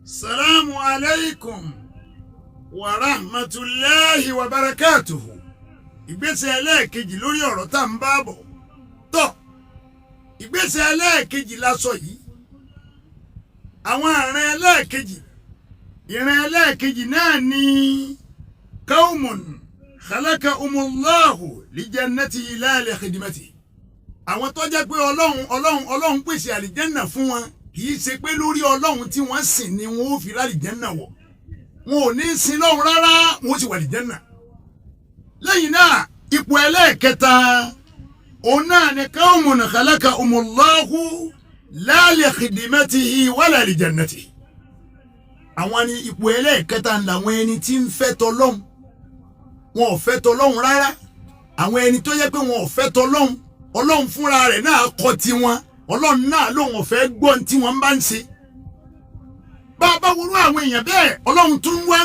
Salamu alaykum wa rahmatulahi wa barakatuhu. Ìgbésẹ̀ ẹlẹ́ẹ̀kejì lórí ọ̀rọ̀ tá à ń bá bọ̀ tọ́, ìgbésẹ̀ ẹlẹ́ẹ̀kejì la sọ yìí. Àwọn àrùn ẹlẹ́ẹ̀kejì, ìran ẹlẹ́ẹ̀kejì náà ní qawmun khalaqahumullahu lijannati la li khidmati. Àwọn tó jẹ́ pé Ọlọ́run pèsè àlìjẹ́nà fún wọn, kì í ṣe pé lórí Ọlọ́run tí wọ́n sìn ni wọ́n ó fi rálìjẹ́nà wọ̀. Wọn ò ní sin lọ́run rárá, wọn ó sì wà àlìjẹ́nà. Lẹ́yìn náà, ipò ẹlẹ́ẹ̀kẹta, òun náà ni qawmun khalaqahumullahu la li khidmatihi wala li jannatihi. Àwọn ni ipò ẹlẹ́ẹ̀kẹta ń làwọn ẹni tí ń fẹ́ tọlọ́hun, wọn ò fẹ́ tọlọ́hun rárá. Àwọn ẹni tó yẹ pé wọn ò fẹ́ tọlọ́hun, Ọlọ́run fúnra rẹ̀ náà kọ́ tiwọn. Ọlọ́run náà lòun ò fẹ́ gbọ́ ní tí wọ́n bá ń ṣe. Bá a bá wúrú àwọn èèyàn bẹ́ẹ̀, Ọlọ́run tún wá,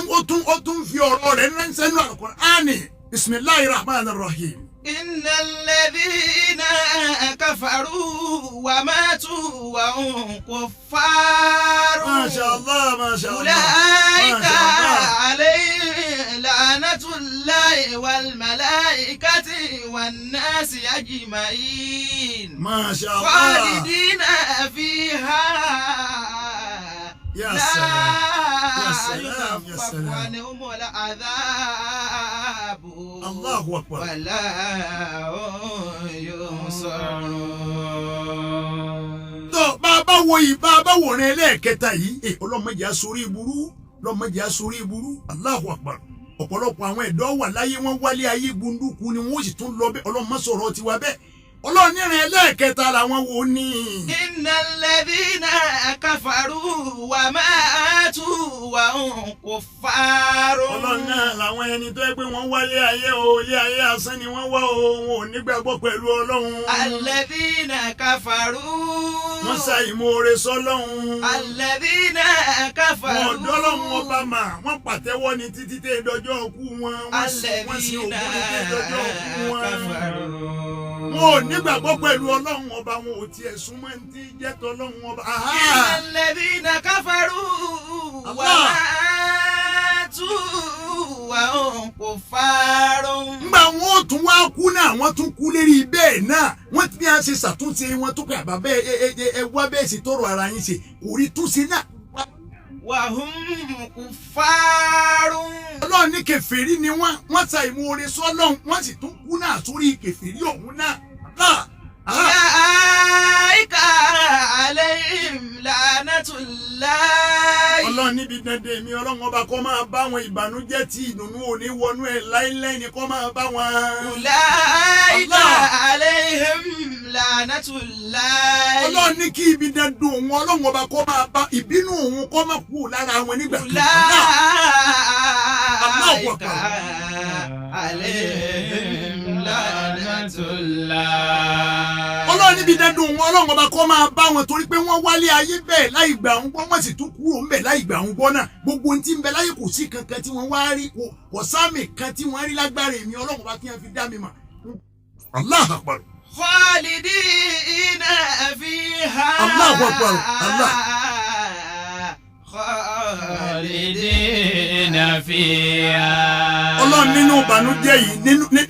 ó tún fi ọ̀rọ̀ rẹ̀ ránṣẹ́ nínú Al-Qur'ani. Bisimilahi rahman rahim. إن الذين كفروا وماتوا وهم كفار Masha Allah, masha Allah. أولئك Masha Allah. عليهم لعنة الله والملائكة والناس أجمعين Masha Allah. خالدين فيها Ya لا salam. Ya salam, ya يخفف salam. عنهم العذاب Allahu akbar. ولا هم ينصرون. Tó bá a bá wo yìí, bá a bá wòran ẹlẹ́ẹ̀kẹta yìí, ẹ ọlọ́mọdé asorí ìburú, ọlọ́mọdé asorí ìburú. Allahu akbar. Ọ̀pọ̀lọpọ̀ àwọn ẹ̀dọ́ wà láyé, wọ́n wálé ayé gbunduku ni, wọ́n sì tún lọ bẹ́ẹ̀. Ọlọ́mọ sọ̀rọ̀ tiwa bẹ́ẹ̀. Ọlọ́run nírin ẹlẹ́ẹ̀kẹta làwọn wo ni? إن الذين كفروا وماتوا وهم كفار Ọlọ́run náà làwọn ẹni tó yẹ pé wọ́n wálé ayé o, ilé ayé asán ni wọ́n wá o, wọn ò nígbàgbọ́ pẹ̀lú Ọlọ́run. الذين كفروا Wọ́n ṣàìmoore sọ́lọ́run. الذين Wọn كفروا ò dọ́lọ́run ọba mà. Wọ́n pàtẹ́wọ́ ní títí tẹ́ dọjọ́ ọkú wọn. Wọ́n sin الذين òkú ní tẹ́ dọjọ́ ọkú wọn. كفروا Wọn ò nígbàgbọ́ pẹ̀lú Ọlọ́run ọba, wọn ò tiẹ̀ súnmọ́ ní tí jẹ́ tọ́lọ́run ọba. Aha! إن الذين كفروا Allah. وماتوا وهم كفار Ńgbà wọn ò tún wá kú náà, wọ́n tún kú lérí bẹ́ẹ̀ náà. Wọ́n ti ní à ń ṣe ṣàtúnṣe wọn tó pé àbá bẹ́ẹ̀, ẹ wá bẹ́ẹ̀ sì tọrọ ara yín ṣe, kò rí túnṣe náà. وهم كفار Ọlọ́run ní kèfèrí ni wọ́n. Wọ́n ta ìmoore sọ́lọ́run, wọ́n sì tún kú náà sórí kèfèrí ọ̀hún náà. Allah! Aha! أولئك عليهم لعنة الله Ọlọ́run níbi dandan mi Ọlọ́run ọba kọ́ máa bá wọn. Ìbànújẹ́ tí ìdùnnú ò ní wọnú ẹ̀ láíláí ni kọ́ máa bá wọn. أولئك Allah. عليهم لعنة الله Ọlọ́run ní kí ibi dandan òun Ọlọ́run ọba kọ́ máa bá, ìbínú òun kọ́ máa kú lára wọn nígbà kan. Allahu أولئك Akbar. عليهم لعنة الله Ọlọ́run níbi dandan òun Ọlọ́run ọba kọ́ máa bá wọn, torí pé wọ́n wálé ayé bẹ́ẹ̀ láì gbà ń gbọ́, wọ́n sì tún kúrò ńbẹ̀ láì gbà ń gbọ́ náà. Gbogbo ohun tí ń bẹ láyé, kò sí kankan tí wọ́n wá rí, kò sáàmì kan tí wọ́n rí lágbára èmi Ọlọ́run ọba tí wọ́n fi dá mi mọ̀. Allahu Akbar. خالدين فيها Allahu Akbar. Allah. خالدين فيها. Ọlọ́run nínú ìbànújẹ́ yìí,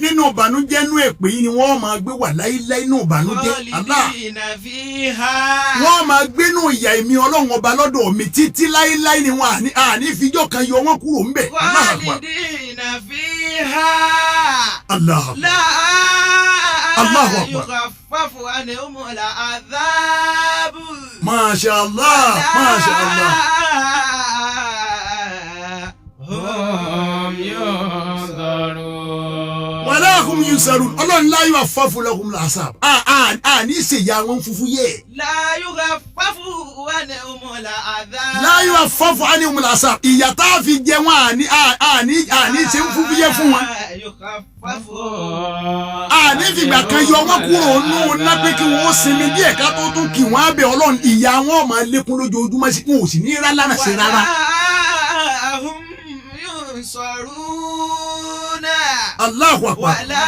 nínú ìbànújẹ́, nínú èpè yìí ni wọ́n máa gbé wà láíláí nínú ìbànújẹ́. Allah. خالدين فيها Wọ́n máa gbé nínú ìyà èmi Ọlọ́run ọba lọ́dọ̀ mi títí láíláí ni. Wọ́n àní fijọ́ kan yọ wọ́n kúrò ńbẹ̀. Allahu Akbar. خالدين فيها Allahu Akbar. لا Allahu Akbar. يخفف عنهم العذاب Masha Allah, Masha Allah. ولا هم ينظرون. Wala hum yunsarun. Ọlọ́run la yukhaffafu lahum al-azab. À ní ìṣèyà wọn fufu yẹ. لا يخفف عنهم العذاب La yukhaffafu anhum al-azab. Ìyà tá a fi jẹ wọn, àní ṣe ń fufu yẹ fún wọn. لا يخفف Àní fìgbà kan yọ wọn kúrò nù ná pé kí wọn ó sinmi díẹ̀ ká tó tún kì wọ́n á bẹ̀. Ọlọ́run, ìyà wọn máa lékún lójoojúmọ́ sí, wọn ò sì ní rá lánàá sí rárá. ولا هم ينصرون. Allahu Akbar. ولا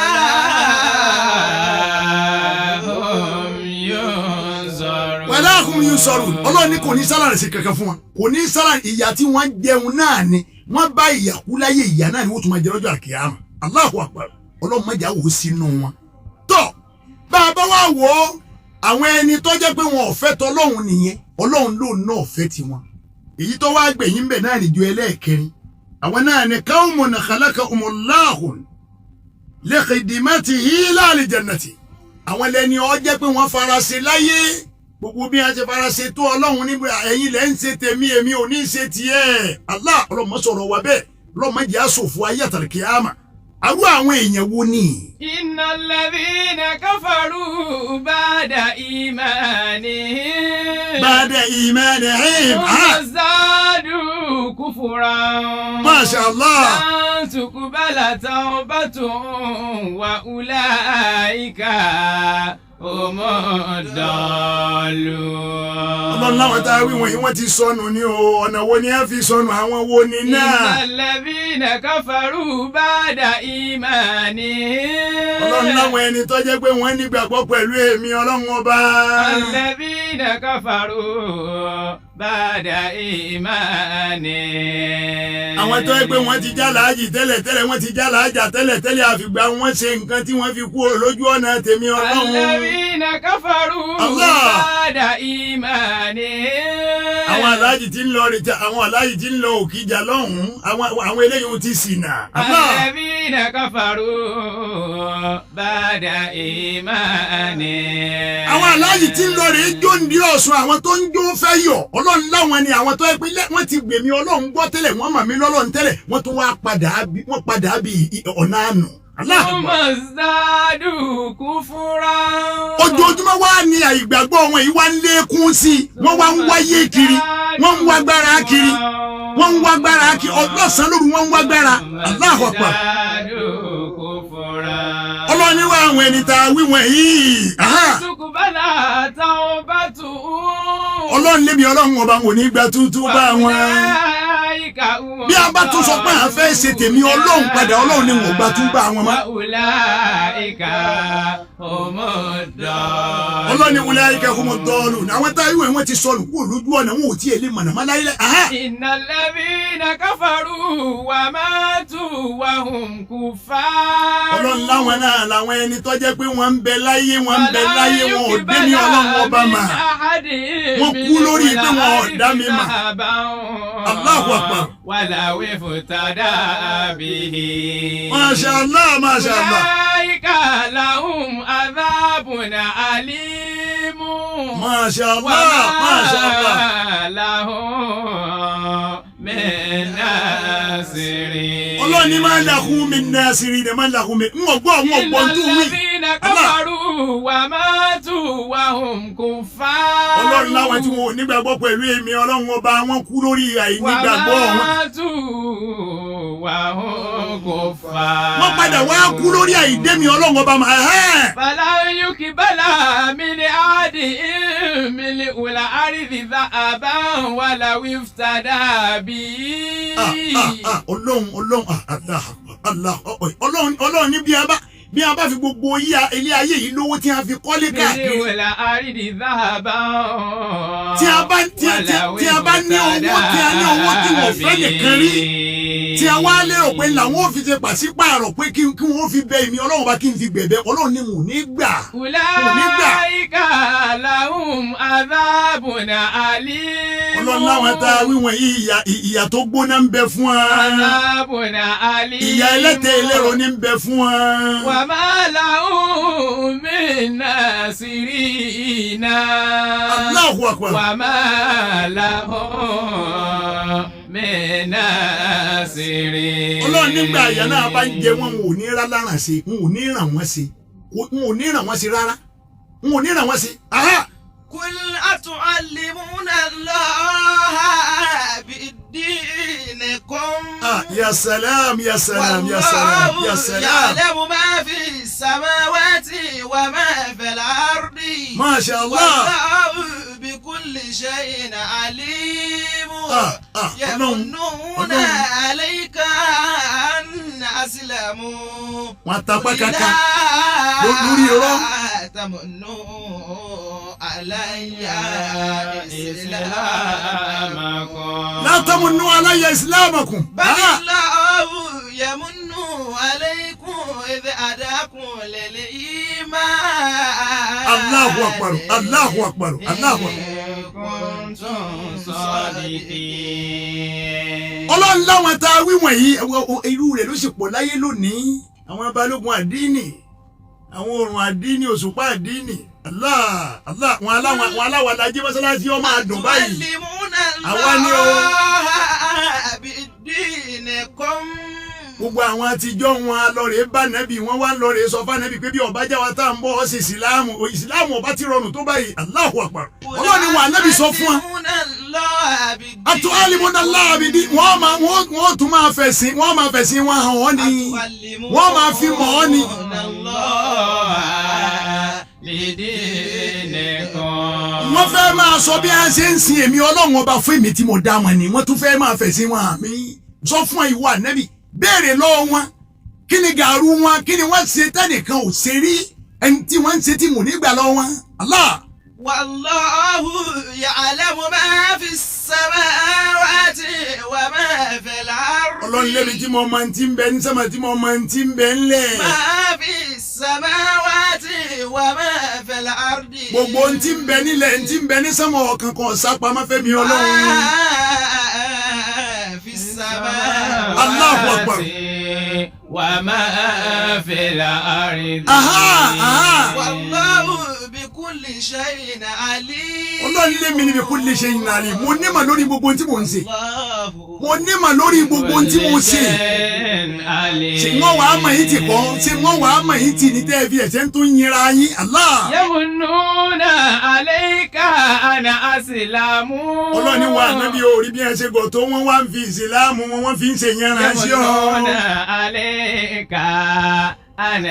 هم ينظرون. Wala hum Lahum yunsarun. Ọlọ́run ní kò ní sálàrì sí kankan fún wọn, kò ní sálàrì. Ìyà tí wọ́n jẹun náà ni wọ́n bá ìyà kú láyé, ìyà náà ni wọ́n tún máa jẹ lọ́jọ́ àkìyàmà. Allahu akbar. Ọlọ́run má jà wò sínú wọn. Tọ́ bá a bá wà wò ó, àwọn ẹni tó jẹ́ pé wọn ò fẹ́ tọlọ́run nìyẹn, Ọlọ́run lòun náà fẹ́ tiwọn. Èyí tó wá gbẹ̀yìn bẹ̀ náà níjọ ẹlẹ́ẹ̀kẹrin, àwọn náà ni qawmun khalaqahumullahu li khidmatihi la li jannati. Àwọn lẹni ó jẹ́ pé wọ́n faraṣe láyé, gbogbo bí wọ́n ṣe faraṣe tó Ọlọ́run níbi ẹ̀yin lẹ́ ń ṣe tèmi, èmi ò ní ṣe tiẹ̀. Allah, ọlọ́mọ sọ̀rọ̀ wa bẹ́ẹ̀, ọlọ́mọ jẹ́ àṣòfò ayé àtàlùkìyàmà. Àrú àwọn èèyàn wo ni? إن الذين كفروا بعد إيمانهم Ba'da imanihim. ثم ازدادوا كفرا Masha Allah. لن تقبل توبتهم وأولئك هم الضالون. Ọlọ́run láwọn tá a wí wọ̀nyí, wọ́n ti sọnù ní o. Ọ̀nà wo ni ẹ fi sọnù? Àwọn wo ni إن náà? الذين كفروا بعد إيمانهم Ọlọ́run láwọn ẹni tó jẹ́ pé wọ́n nígbàgbọ́ pẹ̀lú èmi Ọlọ́run ọba. الذين كفروا بعد إيمانهم Àwọn tó jẹ́ pé wọ́n ti já làájì tẹ́lẹ̀ tẹ́lẹ̀, wọ́n ti já làájà tẹ́lẹ̀ tẹ́lẹ̀, àfìgbà wọ́n ṣe nǹkan tí wọ́n fi kú lójú ọ̀nà tèmi Ọlọ́run. الذين كفروا Allah. بعد إيمانهم Àwọn aláàjì tí ń lọ rìjà, àwọn aláàjì tí ń lọ Òkìjà lọ́hùn-ún, àwọn eléyìí ti ṣìnà. Allah. الذين كفروا بعد إيمانهم Àwọn aláàjì tí ń lọ rèé jó ń di Ọ̀ṣun, àwọn tó ń jó fẹ́ yọ̀, Ọlọ́run láwọn ni àwọn tó yẹ pé wọ́n ti gbèmí Ọlọ́run gbọ́ tẹ́lẹ̀, wọ́n mà mí lọ́lọ́run tẹ́lẹ̀, wọ́n tún wá padà bí wọ́n padà bí ọ̀nà àná. Allah. ثم ازدادوا كفرا Ojoojúmọ́ wá ní àìgbàgbọ́ wọn yìí wá ń lékún sí i, wọ́n wá ń wáyé kiri, wọ́n ń wá gbára kiri, wọ́n ń wá gbára kiri, ọlọ́sàn lóru wọ́n ń wá gbára. Allahu Akbar. ازدادوا كفرا Ọlọ́run ní wá àwọn ẹni tá a wí wọ̀nyí. تقبل توبتهم Ọlọ́run lébi Ọlọ́run ọba wò ní gba tútú bá wọn. وأولئك هم Bí a bá tún sọ pé à ń fẹ́ ṣe tèmi Ọlọ́run padà, Ọlọ́run ni wọ́n gba túbà wọn mọ́. وأولئك هم الضالون. Ọlọ́run ní ulaika humu ddallun. Àwọn tá a wí wọ́n ti sọnù kúrò lójú ọ̀nà, wọn ò tiẹ̀ lè mọ̀nà mọ́ láyé. إن الذين كفروا وماتوا وهم كفار Ọlọ́run láwọn náà làwọn ẹni tó jẹ́ pé wọ́n ń bẹ láyé, wọ́n ń bẹ láyé, wọn ò dé ní Ọlọ́run ọba mà. Wọ́n kú lórí pé wọn ò dá mi mà. Allahu Akbar. ولو افتدى به. Masha Allah, Masha Allah. أولئك لهم عذاب أليم. Masha Allah, Masha Allah. وما لهم من ناصرين. Ọlọ́run ní ma lahum min nasirin, ma lahum min ń ọgbọ́ àwọn إن ọgbọ́n tó wí. الذين كفروا وماتوا وهم كفار. Ọlọ́run láwọn tí wọn ò nígbàgbọ́ pẹ̀lú èmi Ọlọ́run ọba, wọn kú lórí àìnígbàgbọ́ wọn. وماتوا وهم كفار. Wọ́n padà wá kú lórí àìdẹ́mi Ọlọ́run ọba mà ẹ́hẹ́n. فلن يقبل من أحدهم ملء الأرض ذهبا ولو افتدى به. Ah, ah, ah, Ọlọ́run, Ọlọ́run, ah, Allah, Allah, Ọlọ́run, Ọlọ́run ní bí a bá fi gbogbo ilé ayé yìí lówó tí a fi kọ́lé káàkiri. ملء الأرض ذهبا Tí a bá tí a tí a tí a bá ní owó, tí a ní owó tí wọ́n fẹ́ nìkan rí, tí a wá lérò pé làwọn ò fi ṣe pàṣípààrọ̀ pé kí wọ́n fi bẹ èmi Ọlọ́run bá, kí n fi gbẹ̀bẹ̀, Ọlọ́run ní mò ní gbà. أولئك لهم عذاب أليم. Ọlọ́run láwọn tá a wí wọ̀nyí, ìyà tó gbóná ń bẹ fún wa. عذاب أليم. Ìyà ẹlẹ́tẹ̀ ẹlẹ́rọ ní ń bẹ fún wa. وما لهم من ناصرين. Allahu Akbar. وما لهم من ناصرين. Ọlọ́run nígbà ìyà náà bá ń jẹ wọn, wọn ò ní rá láràn sí, wọn ò ní ràn wọ́n sí, wọn ò ní ràn wọ́n sí rárá, wọn ò ní ràn wọ́n sí. Aha! قل أتعلمون الله بدينكم Ah, ya salam, ya salam, ya salam, ya والله salam. يعلم ما في السماوات وما في الأرض Masha Allah. والله بكل شيء عليم. Ah, ah, Ọlọ́run, يمنون Ọlọ́run. عليك أن أسلموا Wọn tapá kaka lórí irọ́. لا تمنوا علي. علي إسلامكم. La tamunnu alayya islamakum. بل الله يمن عليكم إذ هداكم للإيمان. Allahu akbar, Allahu akbar, Allahu akbar. إن كنتم صادقين. Ọlọ́run láwọn tá a wí wọ̀nyí, irú rẹ̀ ló sì pọ̀ láyé lónìí. Àwọn balógun àdínì, àwọn òrùn àdínì, òṣùpá àdínì, Allah Allah, wọn aláwọn, wọn aláwọn alájẹ mọ́sálásí ọmọ àdùn báyìí. تعلمون Àwa ni o. الله بدينكم. Gbogbo àwọn àtijọ́ wọn lọ́ọ̀rẹ́ bá nẹ́bí, wọn wá lọ́ọ̀rẹ́ sọ fún nẹ́bí pé bí ọba jáwa tá à ń bọ̀ ọ́ sí ìsìláàmù, ìsìláàmù ọba ti rọrùn tó báyìí. Allahu akbar. Ọlọ́run ni wọn ànábì sọ fún wa. تعلمون الله بدينكم. Àtúwálìmọ́nà láàbìdí, wọ́n máa wọ́n tún máa fẹ̀sìn, wọ́n máa fẹ̀sìn wọn hàn ọ́ ni, wọ́n máa fi mọ̀ ọ́ ni. الله لدينكم. Wọ́n fẹ́ máa sọ bí a ṣe ń sin èmi Ọlọ́run ọba fún èmi tí mo dá wọn ni. Wọ́n tún fẹ́ máa fẹ̀sìn wọn hàn mí. Sọ fún ìwọ ànábì, béèrè lọ́wọ́ wọn, kí ni gàrú wọn, kí ni wọ́n ṣe tẹ́nìkan ò ṣe rí, ẹni tí wọ́n ń ṣe tí mò ní gbà lọ́wọ́ wọn. Allah. والله يعلم ما في السماوات وما في الأرض. Ọlọ́run lébi tí mo máa ń ti ń bẹ ní sẹ́mà, tí mo máa ń ti ń bẹ ńlẹ̀. ما في السماوات وما في الأرض. Gbogbo ń ti ń bẹ nílẹ̀, ń ti ń bẹ ní sẹ́mà, ọ̀kan kan ọ̀sápamọ́ fẹ́mi Ọlọ́run. ما في السماوات. Allahu akbar. وما في الأرض. Aha, aha. والله بكل شيء عليم. Ọlọ́run lémi níbi kulli shay'in alim. Mo nímọ̀ lórí gbogbo ohun tí mò ń ṣe. الله Mo nímọ̀ lórí gbogbo ohun tí mo ṣe. Ṣé wọ́n wàá mọ̀ yín ti kọ́? Ṣé wọ́n wàá mọ̀ yín tì ní tẹ́ ẹ fi ẹ̀ṣẹ̀ ń tún yinra yín? Allah. يمنون عليك أن أسلموا. Ọlọ́run ní wa ànábì, orí bí ẹ ṣe gọ̀ tó, wọ́n wá ń fi ìsìláàmù wọn, wọ́n fi ń ṣe yẹnra sí ọ. يمنون عليك أن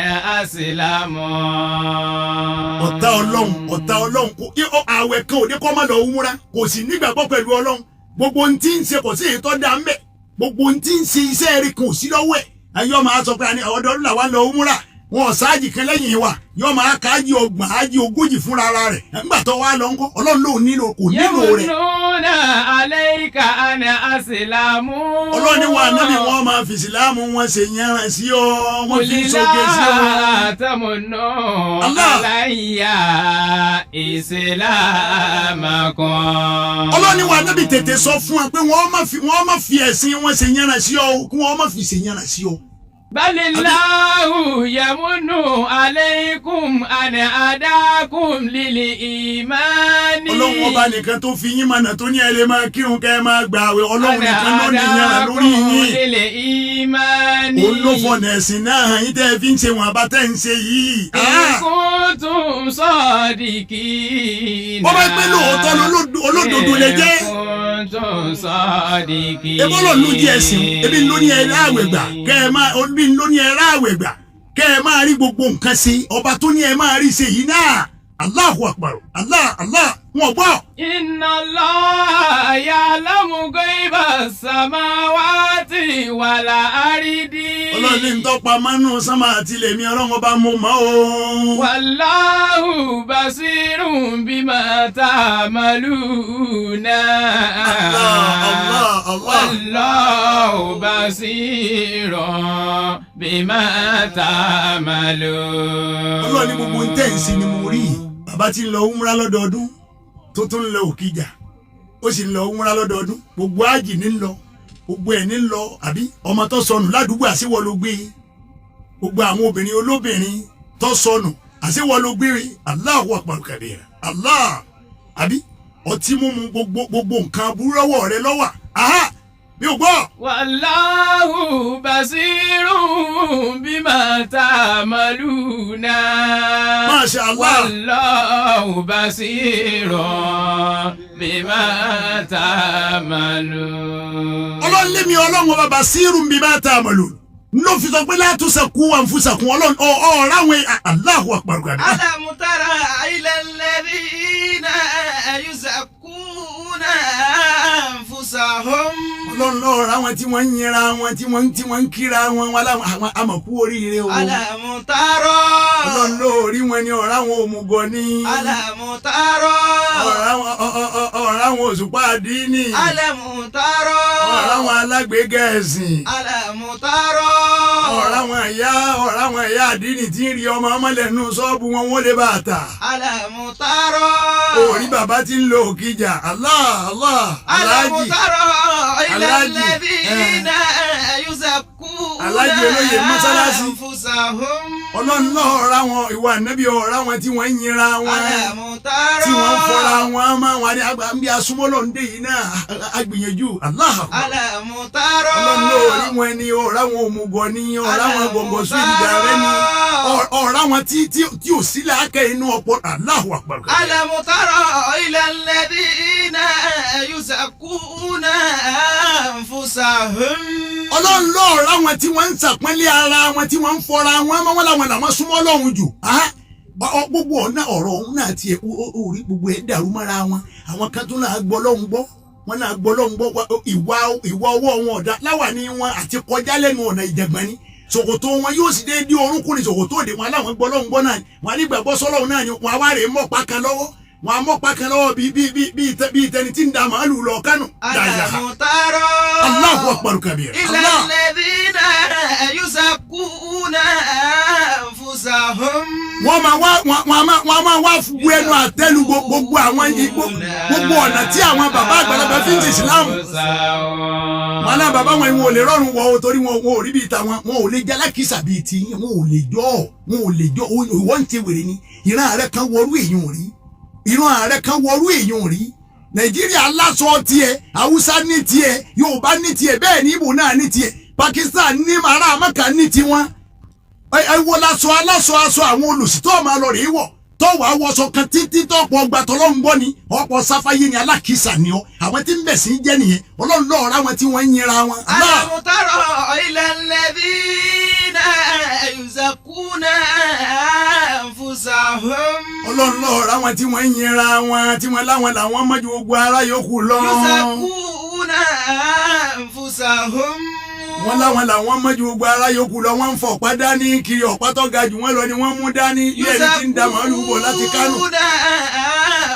أسلموا. Ọ̀tá Ọlọ́run, ọ̀tá Ọlọ́run, ààwẹ̀ kan ò ní kọ́ má lọ wúra, kò sì nígbàgbọ́ pẹ̀lú Ọlọ́run. Gbogbo ohun tí ń ṣe, kò sí èyí tó dá ń bẹ̀. Gbogbo ohun tí ń ṣe, iṣẹ́ rẹ̀ kò sí lọ́wọ́ ẹ̀. Ayọ́ máa sọ pé àní ọdọọdún làwa lọ wúra, wọn ò sáàjì kan lẹ́yìn wa, yóò máa káàjì 30, ájì 40 fúnra ara rẹ̀. Nígbà tó wá lọ ńkọ́? Ọlọ́run lòun nílò, kò nílò rẹ̀. يمنون عليك أن أسلموا. Ọlọ́run ní wa nábì, wọn máa fi ìsìláàmù wọn ṣe yẹran sí ọ, wọn fi ń sọgẹ sí ọ. لا تمنوا Allah. علي إسلامكم. Ọlọ́run ní wa nábì, tètè sọ fún wa pé wọ́n má fi ẹ̀sìn wọn ṣe yẹran sí ọ, kí wọ́n má fi ṣe yẹran sí ọ. بل الله يمن عليكم أن هداكم للإيمان. Ọlọ́run ọba nìkan tó fi yín mọ̀nà, tó ní ẹ lè máa kírun, kẹ́ ẹ máa gbà àwẹ̀, Ọlọ́run nìkan ló ní ìyàrá lórí yín. للإيمان. Òun ló fọ̀nà ẹ̀sìn náà hàn yín tẹ́ ẹ fi ń ṣe wọn àbá tẹ́ ń ṣe yìí. إن كنتم صادقين. Bọ́ bá pẹ́ lóòótọ́ olódodo lè jẹ́. إن كنتم صادقين. Ebi Ọlọ́run ló jẹ́ ẹ̀sìn, ebi ló ní ẹ ráàwẹ̀ gbà kẹ́ ẹ máa, ebi ló ní ẹ ráàwẹ̀ gbà kẹ́ ẹ máa rí gbogbo nǹkan ṣe, ọba tó ní ẹ máa rí ṣe yìí náà. Allahu akbar, Allah, Allah, wọn gbọ́. إن الله يعلم غيب السماوات والأرض. Ọlọ́run ní ntọ́pa mánú sánmà àti lèmi Ọlọ́run ọba mo mọ́ o. والله بصير بما تعملون. Allah, Allah, Allah. والله بصير بما تعملون. Ọlọ́run ní gbogbo ń tẹ̀ ń ṣe ni mo rí. Bàbá tí ń lọ umra lọ́dọọdún, tó tún ń lọ Òkìjà, ó sì ń lọ umra lọ́dọọdún, gbogbo ájì ní ń lọ, gbogbo ẹ̀ ní ń lọ, àbí ọmọ tó sọnù ládùúgbò, àṣewọ́ ló gbé? Gbogbo àwọn obìnrin olóbìnrin tó sọnù, àṣewọ́ ló gbé? Allahu akbar kabira, Allah. Àbí ọtí mímu, gbogbo gbogbo nǹkan aburú lọ́wọ́ rẹ lọ́wọ́. Aha, mi ò gbọ́. والله بصير بما تعملون. Masha Allah. والله بصير بما تعملون. Ọlọ́run lémi Ọlọ́run ọba basirun bima ta'malun ló fi sọ pé la tuzakku anfusakum. Ọlọ́run ọ̀ọ́rọ̀ àwọn, Allahu akbar kabira. ألم تر إلى الذين يزكون أنفسهم. Ọlọ́run lọ́ọ̀rọ̀ àwọn tí wọ́n ń yinra wọn, tí wọ́n ń kíra wọn wọn láwọn àwọn àmọ̀kú oríire o. ألم ترى. Ọlọ́run lóòrí wọn ni ọ̀rọ̀ àwọn òmùgọ̀ ni. ألم ترى. Ọ̀rọ̀ àwọn òṣùpá àdínì. ألم ترى. Ọ̀rọ̀ àwọn alágbèéga ẹ̀sìn. ألم ترى. Ọ̀rọ̀ àwọn ìyá àdínì tí ń rí ọmọ ọmọlẹ́nu ṣọ́ọ̀bù wọn, wọ́n lè bá a tà. ألم ترى. Orí bàbá tí ń lo òkìjà, Allah Allah. ألم Aláàjì ترى إلى Aláàjì, الذين يزكون Aláàjì olóyè mọ́sálásí. أنفسهم. Ọlọ́run náà ọ̀rọ̀ àwọn ìwà ànábì, ọ̀rọ̀ àwọn tí wọ́n ń yinra wọn, ألم ترى. tí wọ́n ń fọra wọn máa wà ní àgbà ń bí asúmọ́lọ̀ ń dé yìí náà agbìyànjú Allah. ألم ترى. Ọlọ́run náà orí wọn ni ọ̀rọ̀ àwọn òmùgọ̀ ni, ọ̀rọ̀ àwọn gbọ̀ngàn sí ìdá rẹ ni, ọ̀rọ̀ àwọn tí ò sí làákẹ́ inú ọ̀pọ̀. Allahu Akbar. ألم تر إلى الذين يزكون أنفسهم. Ọlọ́run lọ́ọ̀rọ̀ àwọn tí wọ́n ń sàpọ́nlé ara wọn, tí wọ́n ń fọra wọn mọ́, wọn làwọn làwọn súnmọ́ Ọlọ́run jù. Ah, gbogbo ọ̀nà ọ̀rọ̀ ọ̀hún náà tiẹ̀ ó rí gbogbo ẹ̀ dàrú mọ́ra wọn. Àwọn kan tó náà gbọ́ Ọlọ́run gbọ́, wọn náà gbọ́ Ọlọ́run gbọ́, ìwà ọwọ́ wọn ọ̀dà láwàní wọn àti kọjá lẹ́nu ọ̀nà ìjàngbọ̀n ni. Ṣòkòtò wọn yóò sì déédéé orúnkún ni ṣòkòtò òde wọn. Aláwọn gbọ́ Ọlọ́run gbọ́ náà ni wọn anígbàgbọ́ sọ́lọ́run náà ni wọn awárè mọ́pa kan lọ́wọ́, wọn amọ́pa kan lọ́wọ́ bíi tẹni tí ń da màálù lọ Kánò. ألم تر Allahu akbar kabir. إلى Allah. الذين يزكون أنفسهم. Wọ́n máa wá bu ẹnu àtẹ́lu gbogbo àwọn gbogbo ọ̀nà tí àwọn bàbá àgbàlagbà fi ń ṣe ìsìlámù. Wọn náà bàbá wọn ìwọ̀n ò lè rọrùn wọ o, torí wọn ò rí bíi tàwọn, wọn ò lè jẹ́ alákìísà bíi ti yín, wọn ò lè jọ́ ọ, wọn ò lè jọ́ ọ. Ìwọ ń ṣe wèrè ni. Ìran ààrẹ kan wọrú èèyàn rí, ìran ààrẹ kan wọrú èèyàn rí. Nàìjíríà lásọ tiẹ̀, Haúsá ní tiẹ̀, Yorùbá ní tiẹ̀, bẹ́ẹ̀ ní Ìgbò náà ní tiẹ̀, Pakistan ní, ará Amẹ́ka ní tiwọn. Ẹ wo lásọ aláṣọ, aṣọ àwọn olùsítọ́ máa lọ rèé wọ̀ tó wàá wọṣọ kan títí tó pọ̀ gbà tọ́lọ́run gbọ́ ni ọ̀pọ̀ sáfáyé ni. Alákìísà ni ọ. Àwọn tí ń bẹ̀ sí jẹ́ nìyẹn. Ọlọ́run lọ́ọ̀rọ̀ àwọn tí wọ́n ń yinra wọn. Allah. ألم تر إلى الذين يزكون أنفسهم. Ọlọ́run lọ́ọ̀rọ̀ àwọn tí wọ́n ń yinra wọn, tí wọ́n láwọn làwọn mọ́jú gbogbo ara yòókù lọ. يزكون أنفسهم. Wọ́n láwọn làwọn mọ́jú gbogbo ara yòókù lọ. Wọ́n ń fọ̀ ọ̀pá dání kiri, ọ̀pá tó ga jù wọ́n lọ ni wọ́n mú dání bí ẹni tí ń da màálù bọ̀ láti Kánò. يزكون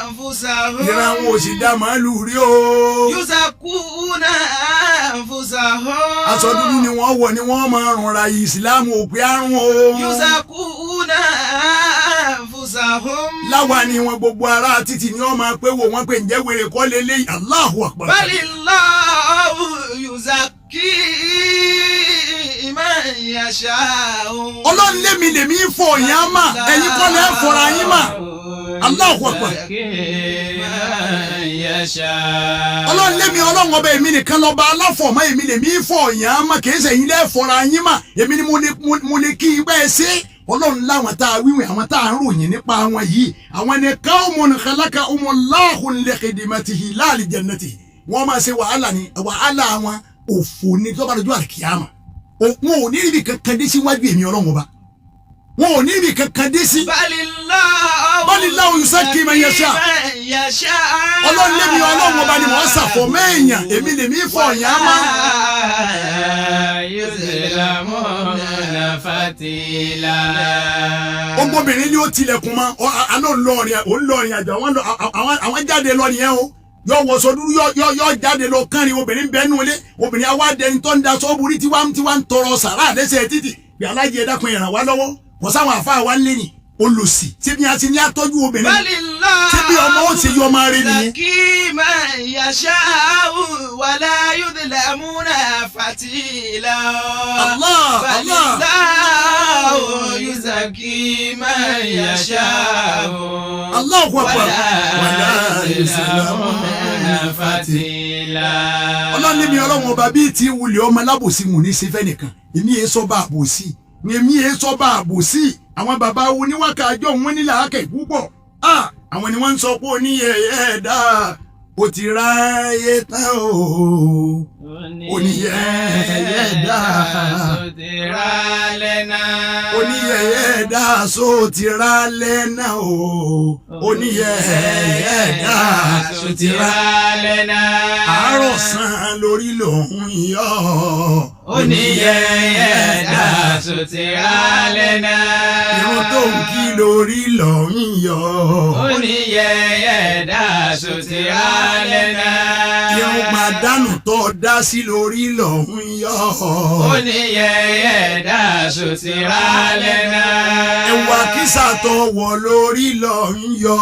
أنفسهم. Ìran wọn ò sì da màálù rí o. يزكون أنفسهم. Aṣọ dúdú ni wọ́n wọ̀ ni wọ́n máa rùn ra. Ìsìlámù òpin àrùn o. يزكون أنفسهم. Láwa ni wọn, gbogbo ara títì ni wọ́n máa pé wò wọ́n pé ǹjẹ́ wèrè kọ́ lélẹ́yìí? Allahu Akbar. بل الله يزكي من يشاء. Ọlọ́run lémi lèmi ń fọ ìyá mà, ẹ̀yin kọ́ lẹ́ fọra yín mà. Allahu Akbar. Ọlọ́run lémi Ọlọ́run ọba, èmi nìkan lọ́ba aláfọ̀mọ́, èmi lèmi ń fọ ìyá mà, kìí ṣe ẹ̀yin lẹ́ fọra yín mà. Èmi ni mo lè kí igbá ẹ ṣe. Ọlọ́run láwọn tá a wíwìn, àwọn tá a ń ròyìn nípa wọn yìí, àwọn ni qawmun khalaqahumullahu li khidmatihi la li jannatihi. Wọ́n máa ṣe wàhálà ni, wàhálà wọn òfò ní tó bá dojú àlùkìyàmà. Wọn ò ní ibi kankan dé síwájú èmi Ọlọ́run ọba, wọn ò ní ibi kankan dé sí. بل الله بل الله يزكي من يشاء. من يشاء. Ọlọ́run lémi Ọlọ́run ọba ni wọ́n ṣàfọ̀ mẹ́ẹ̀yàn, èmi lèmi fọ̀ yàn á má. يظلمون فتيلا. Ọmọbìnrin ni ó tilẹ̀kùn mọ́ àlọ́ ńlọrin ò ń lọrin àjò àwọn jáde lọ nìyẹn o. Yọ wọṣọ dúdú, yọ jáde lọ kánrin. Obìnrin bẹ́ẹ̀ nù ilé, obìnrin awa dẹni tó ń da sọ́ọ́bùrí tí wàá ń tọrọ sàrà lẹ́sẹ̀ títì bí alájẹ. Ẹ dákun, ìràn wá lọ́wọ́. Kò sáwọn àfa wa ń lé ní olùsì síbi àti ní atọ́jú obìnrin بل الله ṣé bí ọmọ ó ṣe yọ ọmọ rẹ nìyẹn. يزكي من يشاء ولا يظلمون فتيلا. Allah. بل Allah. الله يزكي من يشاء Allahu Akbar. ولا يظلمون فتيلا. Ọlọ́run ní mi Ọlọ́run ọba bíi ti wulẹ̀ ọmọ alábòsí mò ní ṣe fẹ́ nìkan. Èmi yẹn sọ bá àbòsí, èmi yẹn sọ bá àbòsí. Àwọn bàbá oníwákà àjọ wọn ní làákẹ́ púpọ̀. Ah, àwọn ni wọ́n ń sọ pé oníyẹ̀yẹ́ ẹ̀dá. Ó ti ráyé tán o. Oníyẹ̀yẹ́ dá. Sotira lẹ́nà. Oníyẹ̀yẹ́ dá só ti rá lẹ́nà o. Oníyẹ̀yẹ́ dá só ti rá. Sotira lẹ́nà. Àárọ̀ sàn lórí lòun yọ. Oníyẹ̀yẹ́ dá sotira lẹ́nà. Irun tó ń kí lórí lòun yọ. Oníyẹ̀yẹ́ dá sotira lẹ́nà. Irun pàdánù tó dá sí lórí lòun yọ. Oníyẹ̀yẹ́ dá sotira lẹ́nà. Ẹ̀wà kísà tó wọ̀ lórí lòun yọ.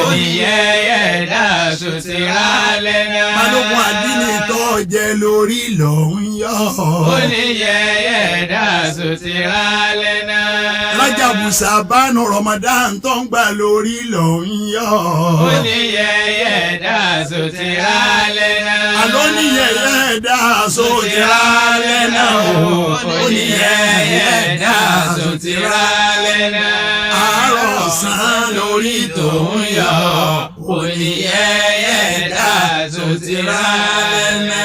Oníyẹ̀yẹ́ dá sotira lẹ́nà. Balógun àdínì tó jẹ lórí lòun yọ. Oníyẹ̀yẹ́ dá sotira lẹ́nà. Rájàbù Sàbánù Ramadan tó ń gbà lórí lòun yọ. Oníyẹ̀yẹ́ dá sotira lẹ́nà. Àlọ́ níyẹ̀yẹ́ dá sójìrá lẹ́nà o. Oníyẹ̀yẹ́ dá sotira lẹ́nà. Àárọ̀ sàn lórí tó ń yọ. Oníyẹ̀yẹ́ dá sotira lẹ́nà.